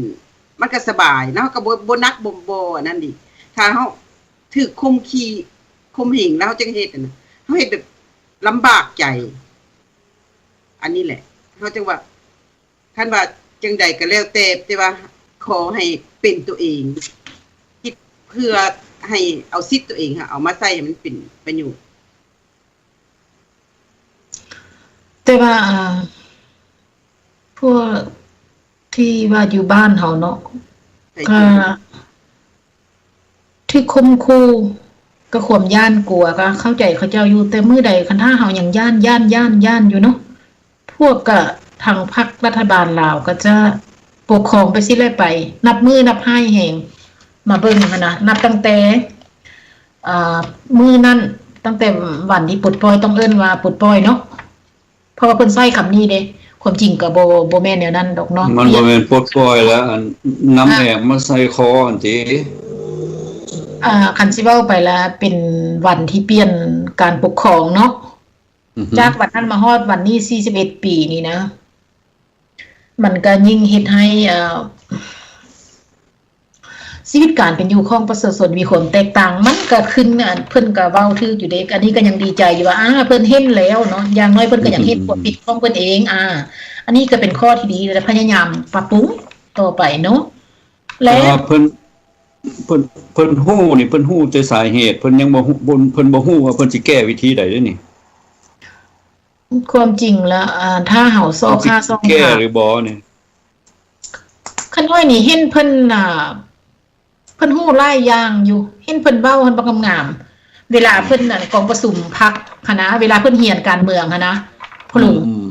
ມັນກໍສະບາຍ ແລ້ວເຮົາກໍບໍ່ ບໍ່ໜັກ ບໍ່ ບໍ່ອັນນັ້ນອີກ ຖ້າເຮົາຖືກຂົ່ມຂູ່ຂົ່ມເຫງ ແລ້ວເຮົາຈັ່ງເຮັດຫັ້ນນະ ເຮົາເຮັດແບບລຳບາກໃຈ ອັນນີ້ແຫຼະ ເຮົາຈັ່ງວ່າ ຄັນວ່າຈັ່ງໃດກໍແລ້ວແຕ່ ແຕ່ວ່າຂໍໃຫ້ເປັນຕົວເອງ ຄິດເພື່ອໃຫ້ເອົາສິດຕົວເອງ ເອົາມາໃຊ້ໃຫ້ມັນເປັນປະໂຫຍດ. ແຕ່ວ່າ ອ່າ ພວກທີ່ວ່າຢູ່ບ້ານເຮົາເນາະ ກໍ ຖືກຂົ່ມຂູ່ ກໍຄວາມຢ້ານກົວ ກໍເຂົ້າໃຈເຂົາເຈົ້າຢູ່ ແຕ່ມື້ໃດຄັນຖ້າເຮົາຍັງຢ້ານ ຢ້ານ ຢ້ານ ຢ້ານຢູ່ເນາະ ພວກກະທາງພັກລັດຖະບານລາວກໍຈະປົກຄອງໄປຊີ້ແຫຼະ ໄປນັບມື້ນັບຮ້າຍແຮງ ມາເບິ່ງຫັ້ນນະ ນັບຕັ້ງແຕ່ ອ່າ ມື້ນັ້ນ ຕັ້ງແຕ່ວັນທີ່ປົດປ່ອຍ ຕ້ອງເອີ້ນວ່າປົດປ່ອຍເນາະ ເພາະວ່າເພິ່ນໃຊ້ຄຳນີ້ເດ້ ຄວາມຈິງກໍບໍ່ ບໍ່ແມ່ນແນວນັ້ນດອກເນາະ ມັນບໍ່ແມ່ນປົດປ່ອຍແລ້ວ ອັນນຳແອບມາໃສ່ຄໍຫັ້ນຕິ ອ່າ ຄັນຊິເວົ້າໄປລະເປັນວັນທີ່ປ່ຽນການປົກຄອງເນາະ ອືຮຶ ຈາກວັນນັ້ນມາຮອດວັນນີ້ ສີ່ສິບເອັດປີນີ້ນະ ມັນກໍຍິ່ງເຮັດໃຫ້ ເອີ ຊີວິດການເປັນຢູ່ຂອງປະຊາຊົນມີຄວາມແຕກຕ່າງ ມັນກໍຂຶ້ນ ອັນ ເພິ່ນກໍເວົ້າຖືກຢູ່ເດ້ ອັນນີ້ກໍຍັງດີໃຈຢູ່ວ່າ ອາ ເພິ່ນເຫັນແລ້ວເນາະ ຢ່າງໜ້ອຍເພິ່ນກໍຍັງເຫັນຄວາມຜິດຂອງເພິ່ນເອງ ອາ ອັນນີ້ກໍເປັນຂໍ້ທີ່ດີ ແລະ ພະຍາຍາມປັບປຸງຕໍ່ໄປເນາະ ແລະ ແຕ່ວ່າເພິ່ນ ເພິ່ນ ເພິ່ນຮູ້ນີ້ ເພິ່ນຮູ້ແຕ່ສາເຫດ ເພິ່ນຍັງບໍ່ຮູ້ ເພິ່ນ ເພິ່ນບໍ່ຮູ້ວ່າເພິ່ນຊິແກ້ວິທີໃດເດ້ນີ້ ຄວາມຈິງລະ ອ່າ ຖ້າເຮົາຊອກຫາຊ່ອງທາງ ແກ້ຫຼືບໍ່ນີ້ ຂ້ານ້ອຍນີ້ເຫັນເພິ່ນ ອ່າ ເພິ່ນຮູ້ຫຼາຍຢ່າງຢູ່ ເຫັນເພິ່ນເວົ້າຫັ້ນບັກງາມໆ ເວລາເພິ່ນ ອັນ ກອງປະຊຸມພັກຫັ້ນນະ ເວລາເພິ່ນຮຽນການເມືອງຫັ້ນນະ ພໍ່ລຸງ ອືມ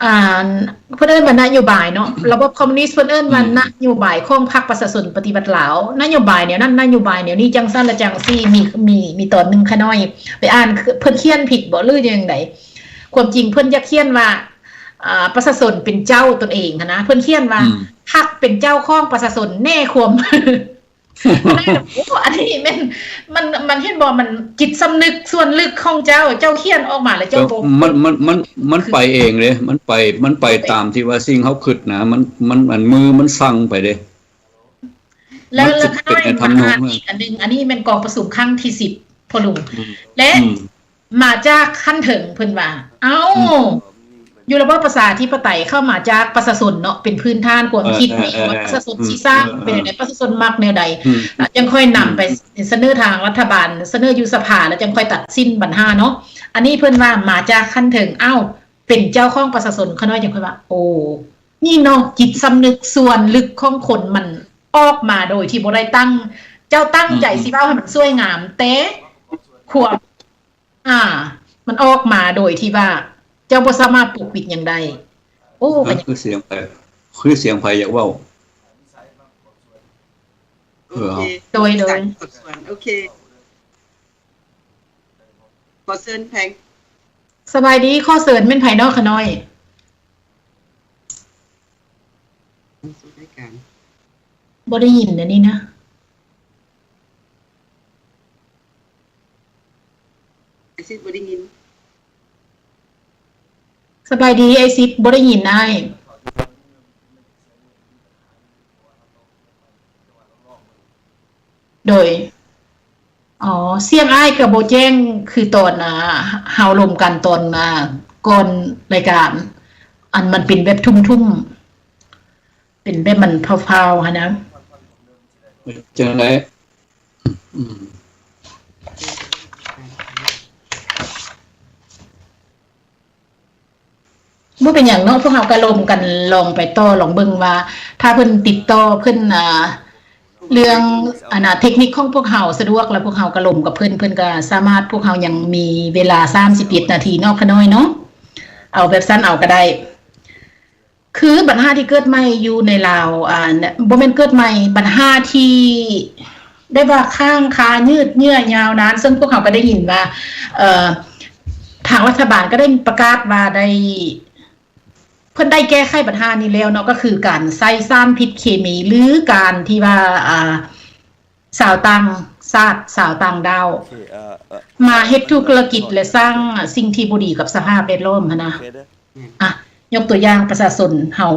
ອ່າ ເພິ່ນເອີ້ນວ່ານະໂຍບາຍເນາະ ລະບອບຄອມມູນິດ ເພິ່ນເອີ້ນວ່າ ອືມ ນະໂຍບາຍຂອງພັກປະຊາຊົນປະຕິວັດລາວ ນະໂຍບາຍແນວນັ້ນ ນະໂຍບາຍແນວນີ້ ຈັ່ງຊັ້ນລະຈັ່ງຊີ້ ມີ ມີ ມີຕອນໜຶ່ງຂ້ານ້ອຍໄປອ່ານ ເພິ່ນຂຽນຜິດບໍ ຫຼືຈັ່ງໃດ ຄວາມຈິງເພິ່ນຢາກຂຽນວ່າ ອ່າ ປະຊາຊົນເປັນເຈົ້າຕົນເອງຫັ້ນນະ ເພິ່ນຂຽນວ່າ ອືມ ພັກເປັນເຈົ້າຂອງປະຊາຊົນ ແນ່ຄວາມ ໂອ້ ອັນນີ້ແມ່ນ ມັນ ມັນເຫັນບໍ່ ມັນຈິດສຳນຶກສ່ວນເລິກຂອງເຈົ້າ ເຈົ້າຂຽນອອກມາແລ້ວເຈົ້າບໍ່ ມັນ ມັນ ມັນ ມັນໄປເອງເດ້ ມັນໄປ ມັນໄປຕາມທີ່ວ່າສິ່ງເຮົາຄິດນະ ມັນ ມັນ ອັນ ມືມັນສັ່ງໄປເດ້ ແລ້ວ ແລ້ວຂ້ານ້ອຍມາອ່ານອີກອັນໜຶ່ງ ອັນນີ້ແມ່ນກອງປະຊຸມຄັ້ງທີສິບ ພໍ່ລຸງ ອືມ ແລະ ອືມ ມາຈາກຂັ້ນເທິງເພິ່ນວ່າ ເອົ້າ ອືມ ຢູ່ລະບອບປະຊາທິປະໄຕເຂົ້າມາຈາກປະຊາຊົນເນາະ ເປັນພື້ນຖານຄວາມຄິດ ເອີ ເອີ ນີ້ວ່າປະຊາຊົນ ເອີ ຊິສ້າງ ເອີ ເປັນແນວໃດ ເອີ ປະຊາຊົນມັກແນວໃດ ອືມ ອາ ຈັ່ງຄ່ອຍນຳໄປ ອືມ ສະເໜີທາງລັດຖະບານ ສະເໜີຢູ່ສະພາ ແລ້ວຈັ່ງຄ່ອຍຕັດສິນບັນຫາເນາະ. ອັນນີ້ເພິ່ນວ່າມາຈາກຂັ້ນເທິງ ອ້າວ ເປັນເຈົ້າຂອງປະຊາຊົນ ຂ້ານ້ອຍຈັ່ງຄ່ອຍວ່າ ໂອ້ ນີ້ເນາະ ຈິດສຳນຶກສ່ວນລຶກຂອງຄົນມັນອອກມາໂດຍທີ່ບໍ່ໄດ້ຕັ້ງ ເຈົ້າຕັ້ງໃຈ ອືມ ຊິເວົ້າໃຫ້ມັນສວຍງາມ ແຕ່ຄວາມ ອ່າ ມັນອອກມາໂດຍທີ່ວ່າເຈົ້າບໍ່ສາມາດປົກປິດຫຍັງໄດ້. ໂອ້ ກໍຍັງ ຄືສຽງໃຜ ຄືສຽງໃຜຢາກເວົ້າ? ໂອເຄ ເອີ ໂດຍ ໂດຍ ໂອເຄ ຂໍເຊີນແພງ. ສະບາຍດີ ຂໍເຊີນແມ່ນໃຜເນາະ ຂະນ້ອຍ? ບໍ່ໄດ້ຍິນອັນນີ້ນະ. ໄອຊິດບໍ່ໄດ້ຍິນ. ສະບາຍດີ ໄອຊິດ ບໍ່ໄດ້ຍິນອ້າຍ. ໂດຍ ອໍ ສຽງອ້າຍກໍບໍ່ແຈ້ງ ຄືຕອນ ອ່າ ເຮົາລົມກັນຕອນ ອ່າ ກ່ອນລາຍການ ອັນມັນເປັນແບບທຸ່ມໆ ເປັນແບບມັນພ້າວໆ ຫັ້ນນະ. ຈັ່ງໃດ? ອືມ ບໍ່ເປັນຫຍັງເນາະ ພວກເຮົາກໍລົມກັນລອງໄປຕໍ່ ລອງເບິ່ງວ່າ ຖ້າເພິ່ນຕິດຕໍ່ ເພິ່ນ ອ່າ ເລື່ອງ ອັນນ່າ ເທັກນິກຂອງພວກເຮົາສະດວກ ແລ້ວພວກເຮົາກໍລົມກັບເພິ່ນ ເພິ່ນກໍສາມາດ ພວກເຮົາຍັງມີເວລາສາມສິບເອັດນາທີເນາະ ຂະນ້ອຍເນາະ ເອົາແບບສັ້ນເອົາກໍໄດ້. ຄືບັນຫາທີ່ເກີດໃໝ່ຢູ່ໃນລາວ ອ່າ ບໍ່ແມ່ນເກີດໃໝ່ ບັນຫາທີ່ ໄດ້ວ່າຄ້າງຄາຍືດເຍື້ອຍາວນານ ເຊິ່ງພວກເຮົາກໍໄດ້ຍິນວ່າ ເອີ ທາງລັດຖະບານກໍໄດ້ປະກາດວ່າໄດ້ ເພິ່ນໄດ້ແກ້ໄຂບັນຫານີ້ແລ້ວເນາະ ກໍຄືການໃຊ້ສານພິດເຄມີ ຫຼື ການທີ່ວ່າ ອ່າ ຊາວຕ່າງຊາດ ຊາວຕ່າງດ້າວ ມາເຮັດທຸລະກິດ ແລະ ສ້າງສິ່ງທີ່ບໍ່ດີກັບສະພາບແວດລ້ອມຫັ້ນນະ. ອ່ະ ຍົກຕົວຢ່າງປະຊາຊົນເຮົາ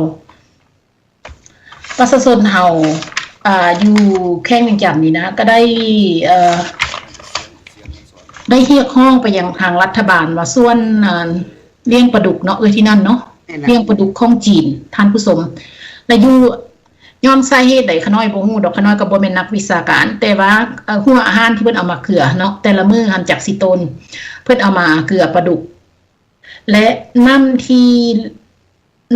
ປະຊາຊົນເຮົາ ອ່າ ຢູ່ແຂວງວຽງຈັນນີ້ນະ ກໍໄດ້ ເອີ ໄດ້ຮຽກຮ້ອງໄປຍັງທາງລັດຖະບານວ່າ ສ່ວນ ອ່າ ລ້ຽງປາດຸກເນາະ ເອີ ທີ່ນັ້ນເນາະ ແມ່ນລະ ລ້ຽງປາດຸກຂອງຈີນ ທ່ານຜູ້ຊົມ ແລະ ຢູ່ ຍ້ອນສາເຫດໃດ ຂະນ້ອຍບໍ່ຮູ້ດອກ ຂະນ້ອຍກໍບໍ່ແມ່ນນັກວິຊາການ ແຕ່ວ່າ ເອີ ຫົວອາຫານທີ່ເພິ່ນເອົາມາເກືອເນາະ ແຕ່ລະມື້ຫັ້ນຈັກຊິໂຕນ ເພິ່ນເອົາມາເກືອປາດຸກ ແລະ ນ້ຳທີ່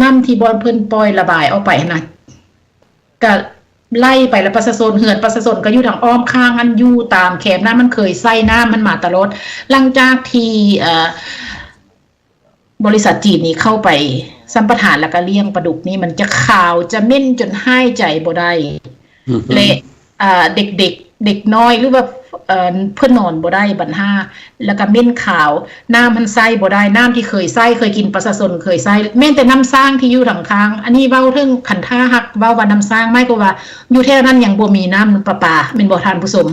ນ້ຳທີ່ບ່ອນເພິ່ນປ່ອຍລະບາຍອອກໄປຫັ້ນນະ ກະໄຫຼໄປ ແລະ ປະຊາຊົນ ເຮືອນປະຊາຊົນກໍຢູ່ທາງອ້ອມຂ້າງຫັ້ນ ຢູ່ຕາມແຄມນ້ຳ ມັນເຄີຍໃຊ້ນ້ຳຫັ້ນມາຕະຫຼອດ. ຫຼັງຈາກທີ່ ເອີ ບໍລິສັດຈີນນີ້ເຂົ້າໄປສຳປະທານ ແລ້ວກໍລ້ຽງປາດຸກນີ້ ມັນຈະຄາວ ຈະເໝັນຈົນຫາຍໃຈບໍ່ໄດ້ ອືຮຶ ແລະ ອ່າ ເດັກໆ ເດັກນ້ອຍ ຫຼືວ່າ ເອີ ເພິ່ນນອນບໍ່ໄດ້ບັນຫາ ແລ້ວກໍເໝັນຄາວ ນ້ຳມັນໃຊ້ບໍ່ໄດ້ ນ້ຳທີ່ເຄີຍໃຊ້ ເຄີຍກິນ ປະຊາຊົນເຄີຍໃຊ້ ແມ່ນແຕ່ນ້ຳສ້າງທີ່ຢູ່ທາງຂ້າງ ອັນນີ້ເວົ້າເຖິງຄັນຖ້າຫາກເວົ້າວ່ານ້ຳສ້າງ ໝາຍຄວາມວ່າຢູ່ແຖວນັ້ນຍັງບໍ່ມີນ້ຳປະປາ ແມ່ນບໍ່ທ່ານຜູ້ຊົມ?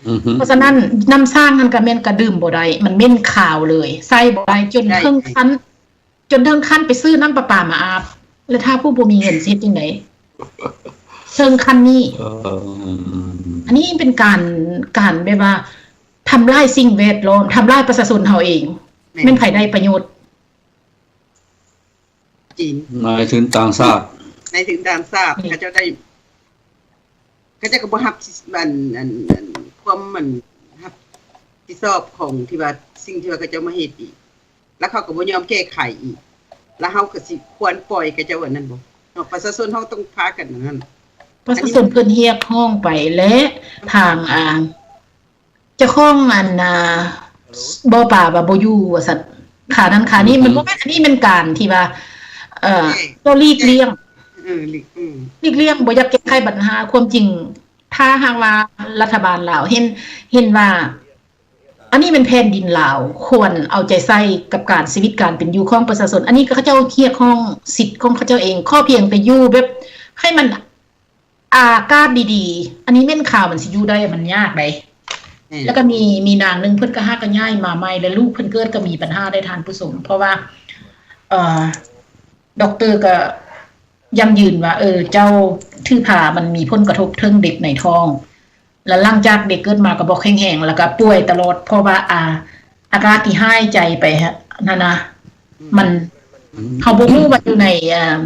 ອືຮຶ ເພາະສະນັ້ນ ນ້ຳສ້າງຫັ້ນກໍແມ່ນກະດື່ມບໍ່ໄດ້ ມັນເໝັນຄາວເລີຍ ໃຊ້ບໍ່ໄດ້ ຈົນເຖິງຂັ້ນ ຈົນເຖິງຂັ້ນໄປຊື້ນ້ຳປະປາມາອາບ ແລະ ຖ້າຜູ້ບໍ່ມີເງິນຊິເຮັດຈັ່ງໃດ? ເຖິງຂັ້ນນີ້ ເອີ ອັນນີ້ເປັນການ ການແບບວ່າທຳລາຍສິ່ງແວດລ້ອມ ທຳລາຍປະຊາຊົນເຮົາເອງ ແມ່ນ ແມ່ນໃຜໄດ້ປະໂຫຍດ? ຈີນ ນາຍທຶນຕ່າງຊາດ ນາຍທຶນຕ່າງຊາດ ອືມ ເຂົາເຈົ້າໄດ້ ເຂົາເຈົ້າກໍບໍ່ຮັບ ອັນ ອັນ ອັນ ຄວາມ ອັນ ຮັບຜິດຊອບຂອງທີ່ວ່າ ສິ່ງທີ່ວ່າເຂົາເຈົ້າມາເຮັດອີກ ແລ້ວເຂົາກໍບໍ່ຍອມແກ້ໄຂອີກ ແລ້ວເຮົາກໍຊິຄວນປ່ອຍເຂົາເຈົ້າອັນນັ້ນບໍ່ເນາະ? ປະຊາຊົນເຮົາຕ້ອງພາກັນອັນນັ້ນ ປະຊາຊົນເພິ່ນຮຽກຮ້ອງໄປ ແລະ ທາງ ອ່າ ເຈົ້າຂອງອັນ ອ່າ ບໍ່ປາວ່າບໍ່ຢູ່ວ່າຊັ້ນ ຂານັ້ນຂານີ້ ອືຮຶ ມັນບໍ່ແມ່ນ ອັນນີ້ແມ່ນການທີ່ວ່າ ເອີ ເຈົ້າຫຼີກລ່ຽງ ເອີ ຫຼີກ ອືມ ຫຼີກລ່ຽງ ບໍ່ຢາກແກ້ໄຂບັນຫາ ຄວາມຈິງ ຖ້າຫາກວ່າລັດຖະບານລາວເຫັນ ເຫັນວ່າ ອັນນີ້ແມ່ນແຜ່ນດິນລາວ ຄວນເອົາໃຈໃສ່ກັບການ ຊີວິດການເປັນຢູ່ຂອງປະຊາຊົນ ອັນນີ້ກໍເຂົາເຈົ້າຮຽກຮ້ອງສິດຂອງເຂົາເຈົ້າເອງ ຂໍພຽງແຕ່ຢູ່ແບບໃຫ້ມັນ ອາກາດດີໆ ອັນນີ້ເໝັນຄາວມັນຊິຢູ່ໄດ້ ມັນຍາກໃດ໋ ແມ່ນ ແລ້ວກໍມີ ມີນາງໜຶ່ງເພິ່ນກໍຫາກໍຍ້າຍມາໃໝ່ ແລະ ລູກເພິ່ນເກີດກໍມີບັນຫາໄດ໋ທ່ານຜູ້ຊົມ ເພາະວ່າ ເອີ ດັອກເຕີກໍຢັ້ງຢືນວ່າ ເອີ ເຈົ້າຖືພາມັນມີຜົນກະທົບເຖິງເດັກໃນທ້ອງ ແລ້ວຫຼັງຈາກເດັກເກີດມາກໍບໍ່ແຂງແຮງ ແລ້ວກໍປ່ວຍຕະຫຼອດ ເພາະວ່າ ອາ ອາກາດທີ່ຫາຍໃຈໄປຫັ້ນນະ ອືມ ມັນ ເຮົາບໍ່ຮູ້ວ່າຢູ່ໃນ ເອີ່ມ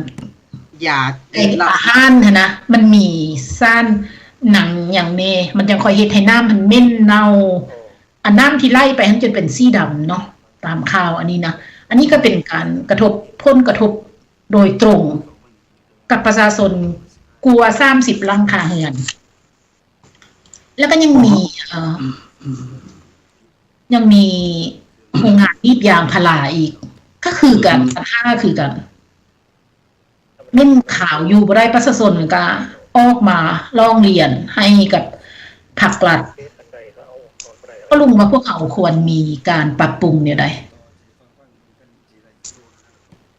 ຢາ ໃນອາຫານຫັ້ນນະ ມັນມີສານຫຍັງຫຍັງແດ່ ມັນຈັ່ງຄ່ອຍເຮັດໃຫ້ນ້ຳມັນເໝັນເນົ່າ ອັນນ້ຳທີ່ໄຫຼໄປຫັ້ນຈົນເປັນສີດຳເນາະ ຕາມຂ່າວອັນນີ້ນະ. ອັນນີ້ກໍເປັນການກະທົບ ຜົນກະທົບໂດຍຕົງກັບປະຊາຊົນກວ່າສາມສິບຫຼັງຄາເຮືອນ. ແລ້ວກໍຍັງມີ ອໍ ເອີ່ ຍັງມີໂຮງງານໜີບຢາງພາລາອີກ ກໍຄືກັນ ອືມ ບັນຫາຄືກັນ ເໝັນຂາວຢູ່ບໍ່ໄດ້ ປະຊາຊົນກໍອອກມາຮ້ອງລຽນໃຫ້ກັບພັກລັດ. ພໍ່ລຸງວ່າພວກເຮົາຄວນມີການປັບປຸງແນວໃດ?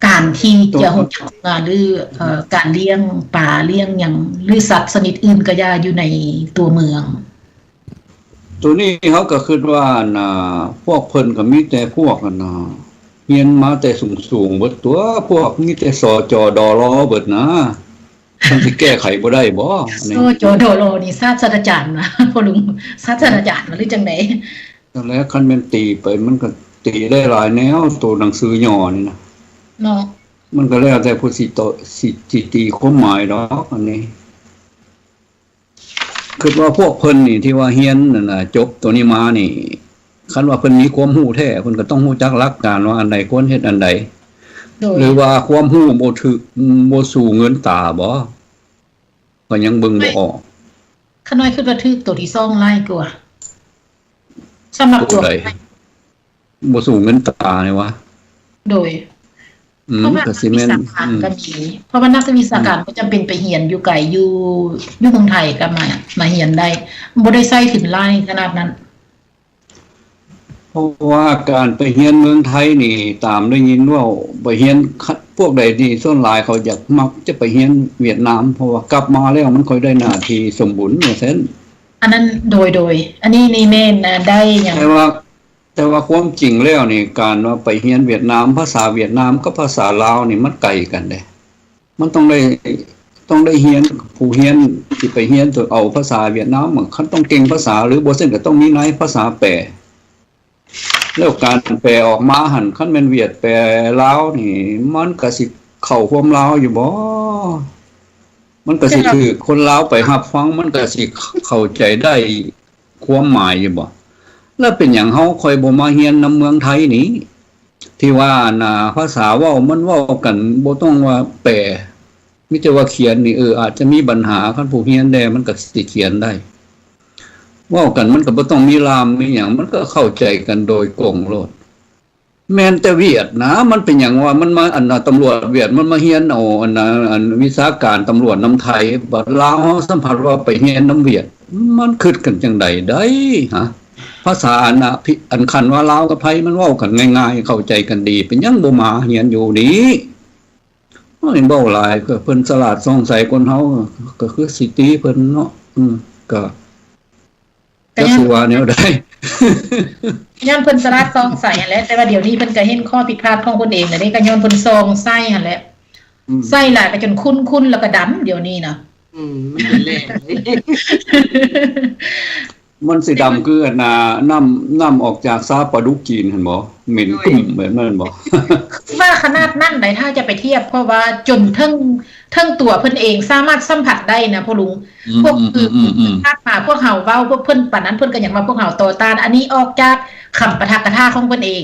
ການທີ່ຈະຮູ້ຈັກງານ ຫຼື ເອີ່ ການລ້ຽງປາລ້ຽງຫຍັງ ຫຼື ສັດຊະນິດອື່ນກໍຢ່າຢູ່ໃນຕົວເມືອງ. ໂຕນີ້ເຮົາກໍຄິດວ່າ ອັນນ່າ ພວກເພິ່ນກໍມີແຕ່ພວກ ອັນນ່າ ຮຽນມາແຕ່ສູງໆເບິດຕົວະ ພວກມີແຕ່ ສຈ ດລ ເບິດນະ ມັນຊິແກ້ໄຂບໍ່ໄດ້ບໍ່? ອັນນີ້ ສຈ ດລ ນີ້ສາດສະດາຈານນະ ພໍ່ລຸງ ສາດສະດາຈານຫວາ ຫຼື ຈັ່ງໃດ? ນັ້ນແຫຼະ ຄັນແມ່ນຕີໄປ ມັນກໍຕີໄດ້ຫຼາຍແນວ ໂຕໜັງສືຫຍໍ້ນີ້ນະ ເນາະ ມັນກໍແລ້ວແຕ່ຜູ້ຊິໂຕ ຊິ ຊິຕີຄວາມໝາຍດອກ ອັນນີ້ ຄິດວ່າພວກເພິ່ນນີ້ ທີ່ວ່າຮຽນນັ້ນນະ ຈົບໂຕນີ້ມານີ້ ຄັນວ່າເພິ່ນມີຄວາມຮູ້ແທ້ ເພິ່ນກໍຕ້ອງຮູ້ຈັກຫຼັກການວ່າອັນໃດຄວນເຮັດອັນໃດ ໂດຍ ຫຼືວ່າຄວາມຮູ້ບໍ່ຖືກ ບໍ່ສູ້ເງິນຕາບໍ? ຂ້ອຍຍັງເບິ່ງບໍ່ອອກ. ຂ້ານ້ອຍຄິດວ່າຖືກໂຕທີສອງຫຼາຍກວ່າ ສຳລັບຕົວ ໂຕໃດ ບໍ່ສູ້ເງິນຕານີ້ຫວາ? ໂດຍ ອືມ ເພາະວ່ານັກວິຊາການກໍມີ ເພາະວ່ານັກວິຊາການບໍ່ຈຳເປັນໄປຮຽນຢູ່ໄກ ຢູ່ ຢູ່ເມືອງໄທກໍມາ ມາຮຽນໄດ້ ບໍ່ໄດ້ໃຊ້ທຶນຫຼາຍຂະໜາດນັ້ນ. ເພາະວ່າການໄປຮຽນເມືອງໄທນີ້ ຕາມໄດ້ຍິນເວົ້າ ໄປຮຽນ ພວກໃດນີ້ ສ່ວນຫຼາຍເຂົາຢາກ ມັກຈະໄປຮຽນຫວຽດນາມ ເພາະວ່າກັບມາແລ້ວມັນຄ່ອຍໄດ້ໜ້າທີ່ສົມບູນວ່າຊັ້ນ. ອັນນັ້ນ ໂດຍ ໂດຍ ອັນນີ້ນີ້ແມ່ນ ອາ ໄດ້ຫຍັງ ແຕ່ວ່າ ແຕ່ວ່າຄວາມຈິງແລ້ວນີ້ ການວ່າໄປຮຽນຫວຽດນາມ ພາສາຫວຽດນາມກັບພາສາລາວນີ້ມັນໄກກັນເດ້. ມັນຕ້ອງໄດ້ ຕ້ອງໄດ້ຮຽນ ຜູ້ຮຽນທີ່ໄປຮຽນ ເອົາພາສາຫວຽດນາມ ຄັນຕ້ອງເກັ່ງພາສາ ຫຼືບໍ່ເຊັ່ນກໍຕ້ອງມີນາຍພາສາແປ. ແລ້ວການແປອອກມາຫັ້ນ ຄັນແມ່ນຫວຽດແປລາວນີ້ ມັນກະຊິເຂົ້າຄວາມລາວຢູ່ບໍ? ມັນກະຊິຖືກຄົນລາວໄປຮັບຟັງ ມັນກະຊິເຂົ້າໃຈໄດ້ຄວາມໝາຍຢູ່ບໍ? ແລ້ວເປັນຫຍັງເຮົາຄ່ອຍບໍ່ມາຮຽນນຳເມືອງໄທນີ້? ທີ່ວ່າ ອັນນ່າ ພາສາເວົ້າ ມັນເວົ້າກັນ ບໍ່ຕ້ອງວ່າແປ ມີແຕ່ວ່າຂຽນນີ້ ເອີ ອາດຈະມີບັນຫາ ຄັນຜູ້ຮຽນແດ່ ມັນກໍຊິຂຽນໄດ້ ເວົ້າກັນ ມັນກໍບໍ່ຕ້ອງມີລ່າມມີຫຍັງ ມັນກໍເຂົ້າໃຈກັນໂດຍກົງໂລດ. ແມ່ນແຕ່ຫວຽດນາ ມັນເປັນຫຍັງວ່າມັນມາ ອັນນ່າ ຕຳຫຼວດຫວຽດ ມັນມາຮຽນເອົາ ອັນນ່າ ອັນວິຊາການຕຳຫຼວດນຳໄທ ບັດລາວເຮົາສຳພັດວ່າໄປຮຽນນຳຫວຽດ ມັນຄິດກັນຈັ່ງໃດໄດ້ ຫະ? ພາສາ ອັນນ່າ ພິ ອັນຄັນວ່າລາວກັບໄທ ມັນເວົ້າກັນງ່າຍໆ ເຂົ້າໃຈກັນດີ ເປັນຫຍັງບໍ່ມາຮຽນຢູ່ນີ້? ໂອ້ຍ ເວົ້າຫຼາຍ ກໍເພິ່ນສະຫຼາດສ່ອງໃສ ຄົນເຮົາກໍຄືຊິຕີເພິ່ນເນາະ. ອືມ ກໍ ກໍ ຈັກ ຍ້ອນ ຊິວ່າແນວໃດ ຍ້ອນເພິ່ນສະຫຼາດສ່ອງໃສຫັ້ນແຫຼະ ແຕ່ວ່າດຽວນີ້ເພິ່ນກໍເຫັນຂໍ້ຜິດພາດຂອງເພິ່ນເອງແລ້ວເດ້ ກໍຍ້ອນເພິ່ນສ່ອງໃສຫັ້ນແຫຼະ. ອືມ ໃສຫຼາຍກໍຈົນຂຸ້ນໆ ແລ້ວກໍດຳ ດຽວນີ້ນະ. ອືມ ມັນເປັນແຫຼ້ ມັນຊິດຳຄືອັນນ່າ ນ້ຳ ນ້ຳອອກຈາກຊາປາດຸກຈີນຫັ້ນບໍ? ເໝັນ ໂດຍ ກຶ້ມແບບນັ້ນບໍ? ວ່າຂະໜາດນັ້ນໃດ ຖ້າຈະໄປທຽບ ເພາະວ່າຈົນເຖິງ ເຖິງຕົວເພິ່ນເອງສາມາດສຳຜັດໄດ້ນະພໍ່ລຸງ. ອືມ ພວກ ອືມ ອືມ ອືມ ທີ່ຜ່ານມາພວກເຮົາເວົ້າ ພວກເພິ່ນປານນັ້ນ ເພິ່ນກໍຍັງວ່າພວກເຮົາຕໍ່ຕ້ານ. ອັນນີ້ອອກຈາກຄຳປາຖະກະຖາຂອງເພິ່ນເອງ.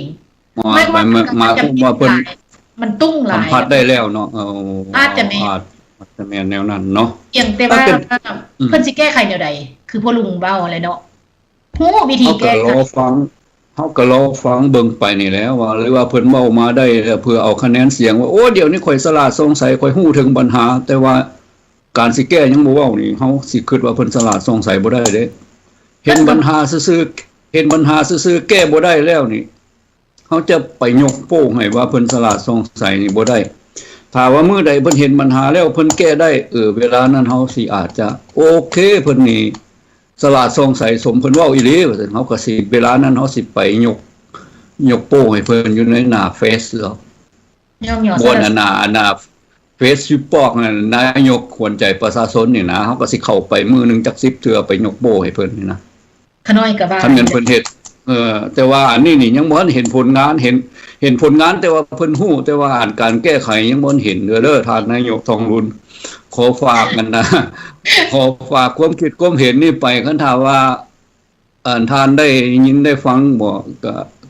ໝາຍ ໝາຍ ໝາຍຄວາມວ່າເພິ່ນ ມັນຕຸ້ງຫຼາຍ ສຳຜັດໄດ້ແລ້ວເນາະ. ເອີ ອາດຈະແມ່ນ ອາດ ອາດຈະແມ່ນແນວນັ້ນເນາະ. ພຽງແຕ່ວ່າ ອືມ ເພິ່ນຊິແກ້ໄຂແນວໃດ ຄືພໍ່ລຸງເວົ້າຫັ້ນແຫຼະເນາະ. ຮູ້ວິທີແກ້ໄຂ. ເຮົາກໍລໍຟັງ ເຮົາກໍລໍຟັງເບິ່ງໄປນີ້ແຫຼະວ່າ ຫຼືວ່າເພິ່ນເວົ້າມາໄດ້ແລ້ວ ເພື່ອເອົາຄະແນນສຽງວ່າ ໂອ້ ດຽວນີ້ຂ້ອຍສະຫຼາດສ່ອງໃສ ຂ້ອຍຮູ້ເຖິງບັນຫາ ແຕ່ວ່າການຊິແກ້ຍັງບໍ່ເວົ້ານີ້ ເຮົາຊິຄິດວ່າເພິ່ນສະຫຼາດສ່ອງໃສບໍ່ໄດ້ເດ້. ເຫັນບັນຫາຊື່ໆ ເຫັນບັນຫາຊື່ໆ ແກ້ບໍ່ໄດ້ແລ້ວນີ້ ເຮົາຈະໄປຍົກໂປ້ງໃຫ້ວ່າເພິ່ນສະຫຼາດສ່ອງໃສນີ້ບໍ່ໄດ້. ຖ້າວ່າມື້ໃດເພິ່ນເຫັນບັນຫາແລ້ວ ເພິ່ນແກ້ໄດ້ ເອີ ເວລານັ້ນເຮົາຊິອາດຈະ ໂອເຄ ເພິ່ນນີ້ສະຫຼາດສ່ອງໃສ ສົມເພິ່ນເວົ້າອີ່ຫຼີວ່າຊັ້ນ. ເຮົາກໍຊິ ເວລານັ້ນເຮົາຊິໄປຍົກ ຍົກໂປ້ງໃຫ້ເພິ່ນຢູ່ໃນໜ້າເຟສເນາະ. ຍ້ອງຍໍ ບ່ອນອັນນ່າ ອັນນ່າ ເຟສບຸກ ນາຍົກຂວັນໃຈປະຊາຊົນນີ້ນະ ເຮົາກໍຊິເຂົ້າໄປມື້ໜຶ່ງຈັກສິບເທື່ອ ໄປຍົກໂປ້ໃຫ້ເພິ່ນນີ້ນະ. ຂະນ້ອຍກໍວ່າ ຄັນແມ່ນເພິ່ນເຮັດ ເອີ ແຕ່ວ່າອັນນີ້ນີ້ຍັງບໍ່ທັນເຫັນຜົນງານ ເຫັນ ເຫັນຜົນງານ ແຕ່ວ່າເພິ່ນຮູ້ ແຕ່ວ່າອັນການແກ້ໄຂຍັງບໍ່ທັນເຫັນເດີ ເດີ ທ່ານນາຍົກທອງລຸນ. ຂໍຝາກຫັ້ນນະ ຂໍຝາກຄວາມຄິດຄວາມເຫັນນີ້ໄປ ຄັນຖ້າວ່າ ອັນທ່ານໄດ້ຍິນໄດ້ຟັງບໍ ກະ